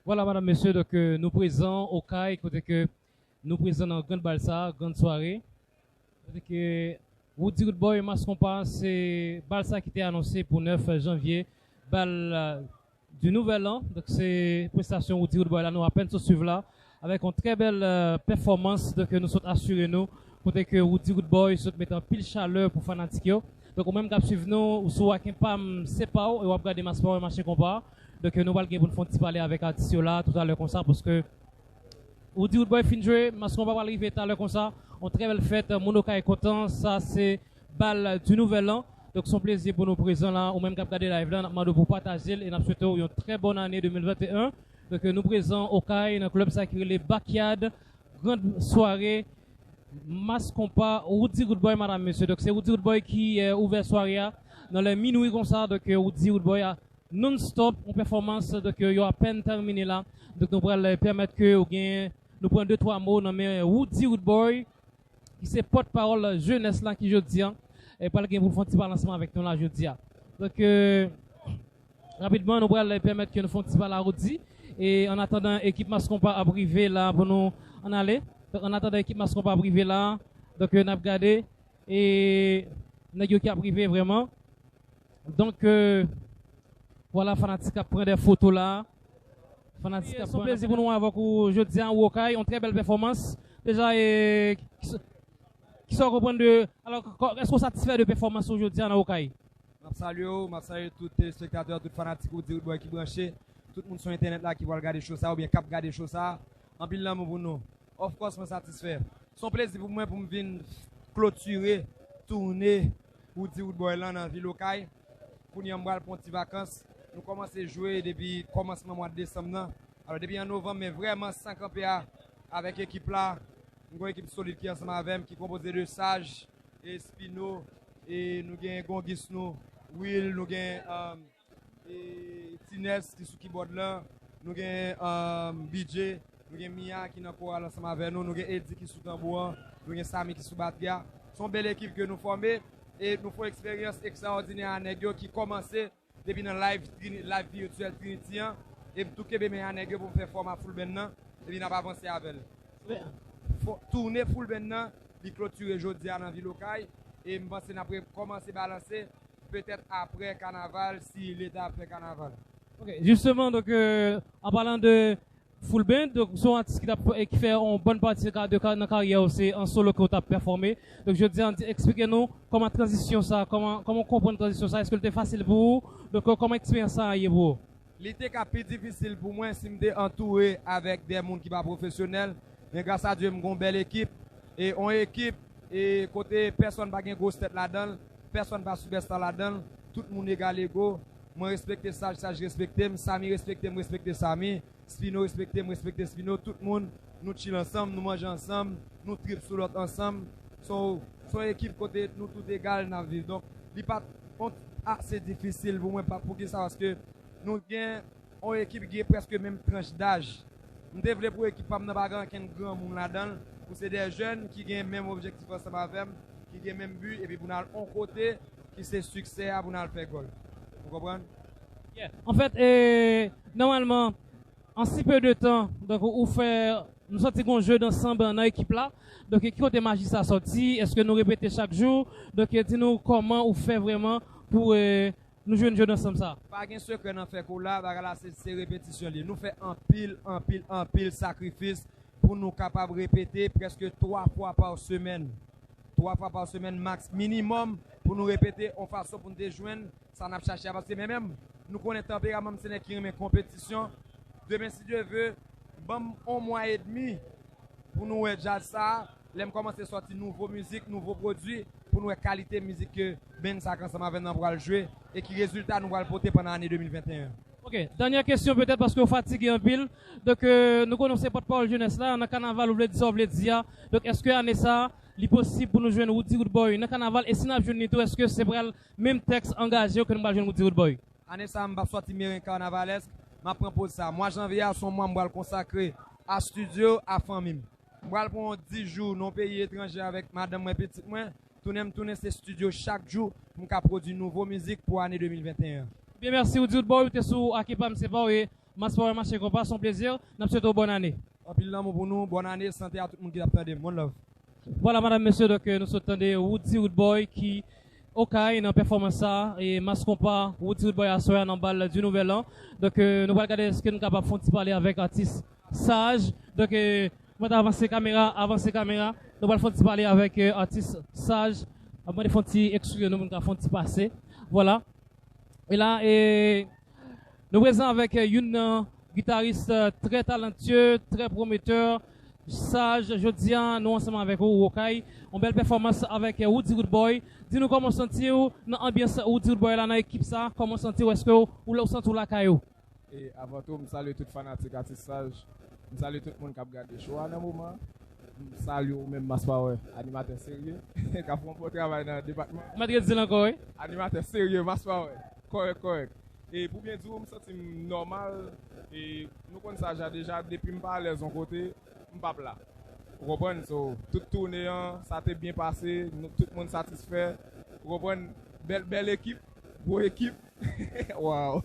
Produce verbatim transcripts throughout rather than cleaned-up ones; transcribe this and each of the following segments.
Vwala, madam, mesye, donk, euh, nou prezan Okay, kote ke nou prezan nan grann bal sa, grann sware. Kote ke Roody Roodboy, Mass Konpa, se bal sa ki te anonse pou nèf janvye, bal, euh, du Nouvel An. Donk, se prestasyon Roody Roodboy la, nou apèn sot swiv la, avèk yon trè bèl, euh, pèfòmans. Donk, nou sot asire nou, kote ke Roody Roodboy sot mete anpil chalè pou fanatik yo. Donk, ou menm k ap swiv nou, ou sou Akenpam, se pa w, e w ap gade Mass Power, Mass Konpa. Donk, euh, nou pral gen pou n fè yon ti pale avèk atis yo la, toutalè konsa, paske Roody Roodboy fin jwe, Mass Konpa pral rive talè konsa. Yon trè bèl fèt, moun Okay kontan, sa se bal du Nouvel An. Donk, se yon plezi pou nou prezan la. Ou menm k ap gade live la, n ap mande w pou pataje l e n ap swete w yon trè bòn ane de mil venteyen. Donk, euh, nou prezan Okay nan klèb sa ki rele Backyard. Grann sware, Mass Konpa, Roody Roodboy, madam, mesye. Donk, se Roody Roodboy ki, euh, ouvè sware a nan lè minwi konsa. Donk, euh, Roody Roodboy a non-stop, yon pèfòmans, donk, euh, yo apèn tèmine la. Donk, nou pral, euh, pèmèt ke ou gen, nou pran de twa mo nan men Roody Roodboy, ki se pòtpawòl jenès la ki jodi a, e pral gen pou fè yon ti balansman avèk nou la jodi a. Donk, euh, rapidman, nou pral pèmèt ke nou fè yon ti pale a Roody. E an atandan ekip Mass Konpa ap rive la pou nou ann ale. Donk, an atandan ekip Mass Konpa ap rive la, donk, euh, n ap gade e nèg yo ki ap rive vrèman. Donk, euh, vwala, fanatik ap pran de foto la. Fanatik ap pran. Se yon plezi pou nou avèk ou jodi a, Okay. Yon trè bèl pèfòmans. Deja, e, ki sa, ki sa w konprann de, alò, kò-, èske w satisfè de pèfòmans ou jodi a nan Okay? M ap salye w, m ap salye tout telespektatè, tout fanatik Roody Roodboy ki branche, tout moun sou entènèt la ki pral gade show sa oubyen k ap gade show sa. Anpil lanmou pou nou. Of course, mwen satisfè. Se yon plezi pou mwen pou m vin klotire toune Roody Roodboy lan nan vil Okay. Kounye a m pral pran yon ti vakans. Nou kòmanse jwe depi kòmansman mwa desanm nan. Alò, depi an novanm, men vrèman san kanpe a avèk ekip la. M gen yon ekip solid ki ansanm avè m, ki konpoze de Saj, e Spino, e nou gen Gongis nou, Will, nou gen, um, e Tinès ki sou kibòd lan, nou gen, um, B J, nou gen Mia ki nan koral ansanm avè nou, nou gen Eddy ki sou tanbou an, nou gen Samy ki sou batri a. Se yon bèl ekip ke nou fòme, e nou fè yon eksperyans ekstraòdinè a nèg yo ki kòmanse depi nan live Trini-, live vityèl Trinity an, e m tou kenbe men a nèg yo pou m fè fòma full band nan, epi n ap avanse avè l. Fò-, toune full band nan, li klotire jodi a nan vil Okay, e m panse n ap rekòmanse balanse, petèt aprè kanaval, si Leta ap fè kanaval. Ok, justement, donc, euh, en parlant de full band, donk, se yon atis ki t ap, ki fè yon bòn pati de ka-, de ka-, nan karyè w, se an solo ke w t ap pèfòme. Donk, jodi a, di, eksplike nou kòman tranzisyon sa, kòman, kòman w konprann tranzisyon sa, èske l te fasil pou ou? Donk, kòman eksperyans sa a ye pou ou? Li te ka pi difisil pou mwen si m te antoure avèk de moun ki pa pwofesyonèl, men gras a Dye, m gen yon bèl ekip, e yon ekip, e kote pèsonn pa gen gwos tèt ladan l, pèsonn pa sipèsta ladan l, tout moun egal ego. Mwen respekte Saj, Saj respekte m, Samy respekte m, respekte Samy. Spino respekte m, respekte Spino. Tout moun, nou chill ansanm, nou manje ansanm, nou trip sou lòt ansanm. So, se yon ekip kote nou tout egal, n ap viv. Donk, li pa t ase difisil pou mwen, pa, poukisa? Paske nou gen yon ekip ki gen prèske menm tranch daj. M te vle pou ekip pa m nan pa gen ankenn granmoun ladan l, pou se de jèn ki gen menm objektif ansanm avè m, ki gen menm bi, epi pou n al yon kote ki se siksè a, pou n al fè gòl. Ou konprann? Yeah. An fèt, e, nòmalman, an si peu de tan, donk, ou fè, nou santi gon jeu d'ensemble nan ekip la. Donk, ki kote maji sa sòti? Èske nou repete chak jou? Donk, di nou kòman ou fè vrèman pou, e, nou jwenn jeu d'ensemble sa? Pa gen sekrè nan fè kolab, bagay la se, se repetisyon li ye. Nou fè anpil, anpil, anpil sakrifis pou nou kapab repete prèske twa fwa pa semèn. Twa fwa pa semèn max minimòm pou nou repete yon fason pou nou te jwenn sa n ap chache a, paske men menm, nou konnen tanperaman m se nèg ki renmen konpetisyon. Demen, si Dye ve, ban m yon mwa edmi pou nou wè djaz sa a, lè m kòmanse sòti nouvo mizik, nouvo pwodui, pou nou wè kalite mizik ke band sa k ansanm avè n nan pral jwe, e ki rezilta nou pral pote pandan ane de mil venteyen. Ok, dènyè kesyon petèt, paske w fatige anpil. Donk, euh, nou konnen w se pòtpawòl jenès la, nan kanaval ou vle di sa w vle di a. Donk, èske ane sa a, li posib pou nou jwenn Roody Roodboy nan kanaval, e si n ap jwenn li tou, èske se pral menm tèks angaje yo ke nou pral jwenn Roody Roodboy? Ane sa a, m p ap sòti merengue kanavalèsk, m ap pran poz sa. Mwa janvye a, se yon mwa m pral konsakre a estidyo, a fanmi m. M pral pran yon dis jou nan yon peyi etranje avèk madanm mwen, pitit mwen. Tounen m tounen, se estidyo chak jou pou m ka pwodui nouvo mizik pou ane de mil venteyen an. Byen, mèsi. Roody Roodboy, ou te sou Akenpam, se pa w, e Mas Power Mache Konpa, se yon plezi. N ap swete w bòn ane. Anpil lanmou pou nou, bòn ane, sante a tout moun ki t ap tande m. One love. Vwala, madanm, mesye, donk, euh, nou sot tande Roody Roodboy ki okay nan pèfòmans sa, e Mas Konpa, Roody Roodboy aswè a nan bal di Nouvel An. Donk, euh, nou pral gade èske nou kapab fè yon ti pale avèk atis Saj. Donk, euh, mwen ta avanse kamera, avanse kamera. Nou pral fè yon ti pale avèk, euh, atis Saj. Mwen mande fè yon ti ekskize nou, moun ka fè yon ti pase. Vwala. E la, e, nou prezan avèk, eh, youn nan gitaris, eh, trè talantye, trè pwometè, Saj. Jodi a, nou ansanm avèk ou, Okay. Yon bèl pèfòmans avèk, eh, Roody Roodboy. Di nou kòman w santi w nan anbyans Roody Roodboy la, nan ekip sa, kòman w santi w, èske w, ou santi w lakay ou? E avan tou, m salye tout fanatik atis Saj. M salye tout moun k ap gade show a nan moman. M salye ou menm, Mass Power, animatè serye, k ap fè yon bon travay nan depatman. Mèt redi l ankò, wi. Animatè serye, Mass Power. Kòrèk, kòrèk. E pou byen di w, m santi m nòmal. E nou konn Saj la deja, depi m pa alèz yon kote, m p ap la. Ou konprann? So, tout toune an, sa te byen pase, nou, tout moun satisfè. Ou konprann? Bèl, bèl ekip, gwo ekip. Wow.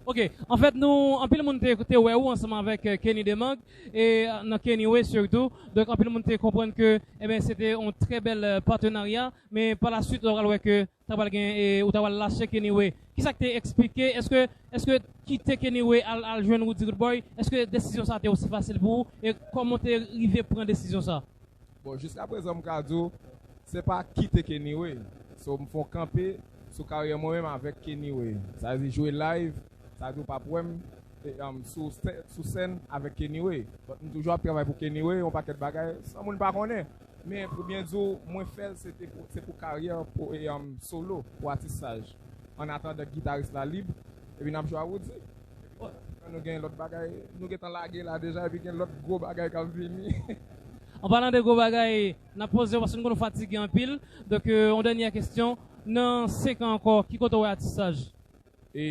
Ok, anfèt, nou, anpil moun te, te wè ou ansanm avèk, eh, Kenny Demang, e, eh, nan Kenny Way sitou. Donk, anpil moun te konprann ke, eben, se te yon trè bèl, eh, patenarya, men pa la swit, ou pral wè ke ta pral gen, eh, ou ta pral lache Kenny Way. Kisa k te eksplike? Èske, èske kite Kenny Way al, al jwenn Roody Roodboy, èske desizyon sa te osi fasil pou ou? E kòman w te rive pran desizyon sa? Bon, jiskaprezan, m ka di w, se pa kite Kenny Way. So, m fè yon kanpe sou karyè mwen menm avèk Kenny Way. Sa vle di jwe live, sa vle di w p ap wè m, e, um, sou sè-, sou sèn avèk Kenny Way. But m toujou ap travay pou Kenny Way, yon pakèt bagay, san moun pa konnen. Men, pou byen di w, mwen fè l, se te pou, se pou karyè, pou, e, um, solo, pou atis Saj. Annatandan gitaris la lib, epi n ap jwe a Roody. Nou gen lòt bagay, nou gentan lage la deja, epi gen lòt gwo bagay k ap vini. An palan de gwo bagay, n ap poze w paske nou konn ou fatige anpil. Donk, euh, yon dènyè kesyon, nan senk an ankò, ki kote w wè atis Saj? E,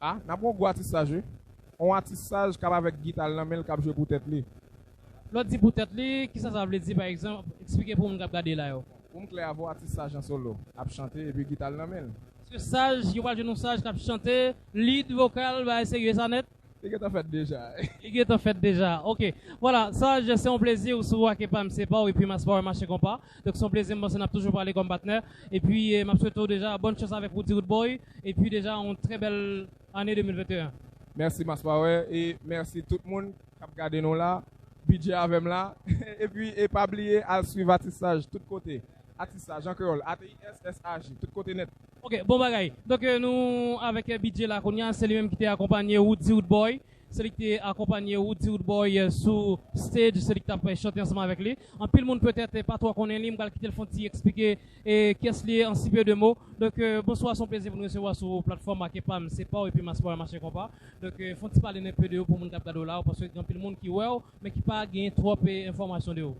a, n ap gen yon gwo atis Saj, wi. Yon atis Saj k ap avèk gita l nan men l, k ap jwe pou tèt li. Lè w di pou tèt li, kisa sa vle di, pa egzanp? Eksplike pou moun k ap gade la yo. Pou m klè avè w, atis Saj an solo ap chante epi gita l nan men l. Èske Saj, yo pral jwenn yon Saj k ap chante, lead vokal, bagay serye sa nèt? Li gentan fèt deja. Li gentan fèt deja. Ok. Vwala, Saj, se yon plezi resevwa Akepa M C Paw epi Mass Power Mache Konpa. Donk, se yon plezi, m panse n ap toujou pale kòm patnè. Epi, eh, m ap swete w deja bòn chans avèk Roody Roodboy. Epi deja, yon trè bèl ane de mil venteyen. Mèsi, Mass Power, e mèsi tout moun k ap gade nou la. Bidjè avè m la. Epi, e pa bliye al swiv atis Saj tout kote. Atis Saj an kreyòl, A T I S S A J, tout kote nèt. Ok, bon bagay. Donk, euh, nou avèk, euh, Bidjè la kounye a, se li menm ki te akonpanye Roody Roodboy. Se li ki te akonpanye Roody Roodboy, euh, sou stage, se li ki t ap, euh, chante ansanm avèk li. Anpil moun petèt, euh, pa twò konnen li, m pral kite l fè yon ti eksplike, euh, kiyès li ye an si pe de mo. Donk, euh, bonswa, se yon plezi pou nou resevwa sou platfòm Akepa M C Paw epi Mass Power Mache Konpa. Donk, euh, fè yon ti pale n pe de ou pou moun k ap gade w la, paske gen anpil moun ki wè w, men ki pa gen twòp, eh, enfòmasyon de ou.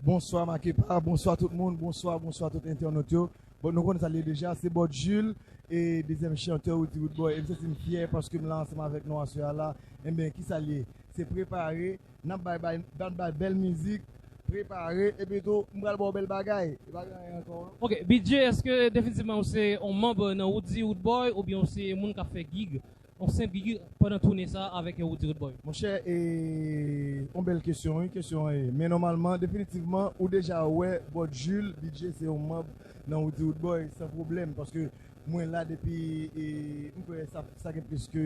Bonswa Makepa, bonswa tout moun, bonswa, bonswa tout entènot yo. Bon, nou konnen sa l ye deja, se Bòt Jules, e dezyèm chantè Roody Roodboy. E m santi m fyè paske m la ansanm avèk nou aswè a la. Enben, kisa l ye? Se prepare, n ap bay, bay, n ap bay bèl mizik, prepare, epi tou, m pral ba w bèl bagay. E pa gen anyen ankò, non. Ok, Bidjè, èske definitivman ou se yon manm nan Roody Roodboy oubyen ou se moun k ap fè gig? Yon senp gig pandan toune sa avèk Roody Roodboy? Monchè, e, yon bèl kesyon, wi, kesyon, e. Men nòmalman, definitivman, ou deja wè, Bòt Jules, Bidjè se yon manm nan Roody Roodboy, san pwoblèm, paske mwen la depi, e, m kwè sa, sa gen plis ke,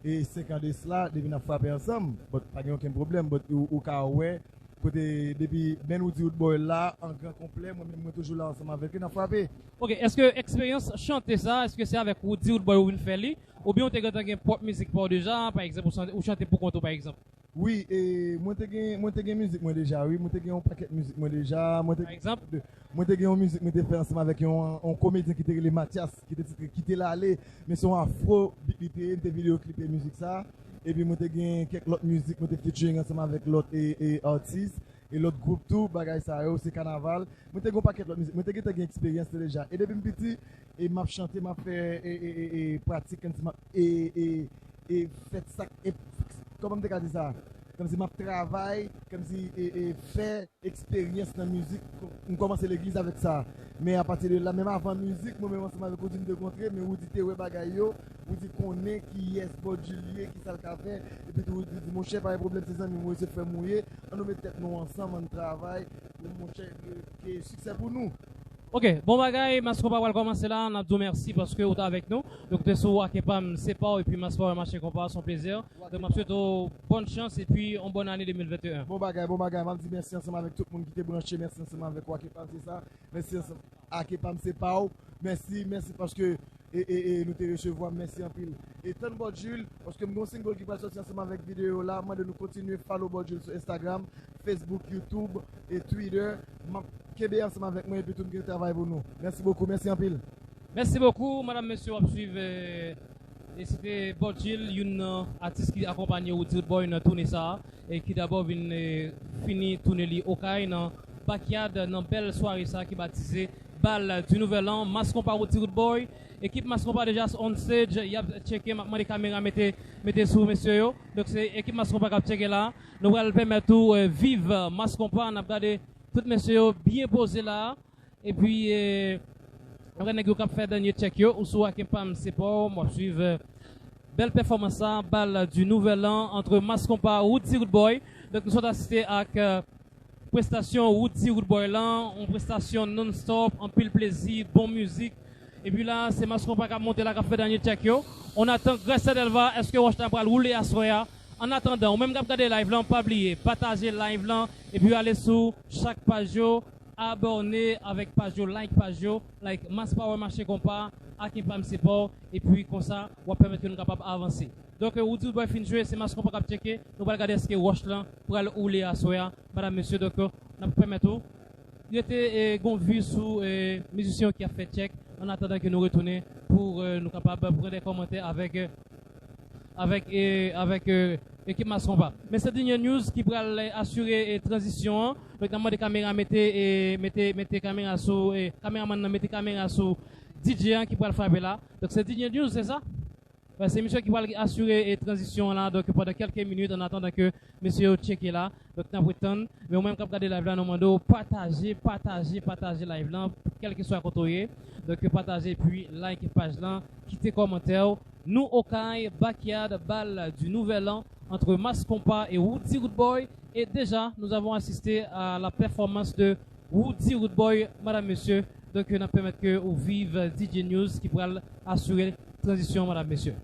e, senk an de sila, depi n ap frape ansanm, but pa gen okenn pwoblèm, but ou, ou ka wè, kote depi men Roody Roodboy la, an gran konplè, mwen menm mwen toujou la ansanm avèk li, n ap frape. Ok, èske eksperyans chante sa, èske se avèk Roody Roodboy ou vin fè li? Oubyen ou te gentan gen pwòp mizik pa w deja, pa egzanp, ou chante, ou chante pou kont ou, pa egzanp? Wi, e, mwen te gen, mwen te gen mizik mwen deja, wi. Mwen te gen yon pakèt mizik mwen deja. Mwen te, pa egzanp? Mwen te gen yon mizik mwen te fè ansanm avèk yon, yon komedyen ki te rele Mathias, ki te titre Kite l ale. Men se yon afro beat li te ye, m te videyo klipe mizik sa. Epi mwen te gen kèk lòt mizik mwen te featuring ansanm avèk lòt, e, e, atis, e lòt gwoup tou, bagay sa yo, se kanaval. Mwen te gen yon pakèt lòt mizik. Mwen te gentan gen eksperyans deja. E depi m piti, e m ap chante, m ap fè, e, e, e, e, pratik, kòmsi m ap, e, e, e, fè sa, e, kòman m te ka di sa? Kòmsi m ap travay, kòmsi, e, e, fè eksperyans nan mizik. M kòmanse legliz avèk sa. Men apati de la, menm avan mizik, mwen menm ansanm avèk Roody m te kontre, men Roody te wè bagay yo, Woody konnen kiyès Bòdjil ye, ki sa l ka fè, epi tou Woody di, monchè, pa gen pwoblèm, se zanmi mwen yo, se frè mwen yo ye, ann nou met tèt nou ansanm, ann travay, pou monchè, ke siksè pou nou. Ok, bon bagay, Mass Konpa pral kòmanse la, n ap di w mèsi paske ou t avèk nou. Donk, te sou Ake Pam, se pa w, epi Mass Power Mache Konpa, se yon plezi. Donk, m ap swete w bòn chans epi yon bòn ane de mil venteyen. Bon bagay, bon bagay, m ap di mèsi ansanm avèk tout moun ki te branche, mèsi ansanm avèk Ake Pam, se sa, mèsi ansanm Ake Pam, se pa w, mèsi, mèsi paske e, e, e nou te resevwa m, mèsi anpil. E tann Bòdjil, paske m gen yon single ki pral sòti ansanm avèk videyo la, m mande nou kontinye follow Bòdjil sou Instagram, Facebook, YouTube e Twitter. M ap kenbe ansanm avèk mwen epi tou m gen travay pou nou. Mèsi bokou, mèsi anpil. Mèsi bokou, madanm, mesye, w ap swiv, eh, e se te Bòdjil, youn nan atis ki akonpanye Woody Roodboy nan toune sa a, e ki dabò vin, eh, fini toune li Okay nan Backyard, nan bèl sware sa a ki batize Bal du Nouvel An, Mass Konpa, Woody Roodboy. Ekip Mass Konpa deja on stage, y ap tcheke, m ap mande kamera mete, mete sou mesye yo. Donk, se ekip Mass Konpa k ap tcheke la. Nou pral pèmèt ou, eh, viv Mass Konpa, n ap gade tout mesye yo byen poze la. Epi, eh, n ap gade nèg yo k ap fè dènye tchèk yo, ou sou Ake Pam, se pa w, m ap swiv, eh, bèl pèfòmans sa, Bal du Nouvel An, entre Mass Konpa, Woody Roodboy. Donk, nou sot asiste ak, eh, prestasyon Woody Roodboy lan, yon prestasyon non-stop, anpil plezi, bon mizik. Epi la, se Mass Konpa k ap monte la, k ap fè dènye tchèk yo. On attend Grèce Delva, èske wòch la pral woule aswè a? An atandan, ou menm k ap gade live lan, pa bliye, pataje live lan, epi ale sou chak paj yo, abòne avèk paj yo, like paj yo, like Mass Power Mache Konpa, Ake Pam, se pa w, epi konsa, w ap pèmèt ke nou kapab avanse. Donk, eh, Woody Roodboy fin jwe, se Mass Konpa k ap tcheke, nou pral gade èske wòch lan pral woule aswè a, madanm, mesye, donk, eh, n ap pèmèt ou rete, eh, gon vi sou, eh, mizisyen yo ki ap fè tchèk, an atandan ke nou retounen pou, eh, nou kapab pran de kòmantè avèk, eh, avèk, eh, avèk, eh, ekip Mass Konpa. Men se Djinye News ki pral, eh, asire, eh, tranzisyon an. Donk, n ap mande kamera mete, eh, mete, mete kamera sou, eh, kameramann nan mete kamera sou D J an ki pral frape la. Donk, se Djinye News, se sa? Wè, se misye ki pral asire, eh, tranzisyon an la. Donk, pandan kèlke minit, an atandan ke mesye yo tcheke la. Donk, n ap ret tann. Men ou menm k ap gade live la, nou mande w pataje, pataje, pataje live lan, kèlkeswa kote w ye. Donk, pataje epi like paj lan, kite kòmantè w. Nou Okay, Backyard, Bal du Nouvel An, entre Mass Konpa et Woody Roodboy. Et déjà, nous avons assisté à la performance de Woody Roodboy, madame, mesye. Donk, n ap pèmèt ke ou viv D J News ki pral asire tranzisyon, madam, mesye.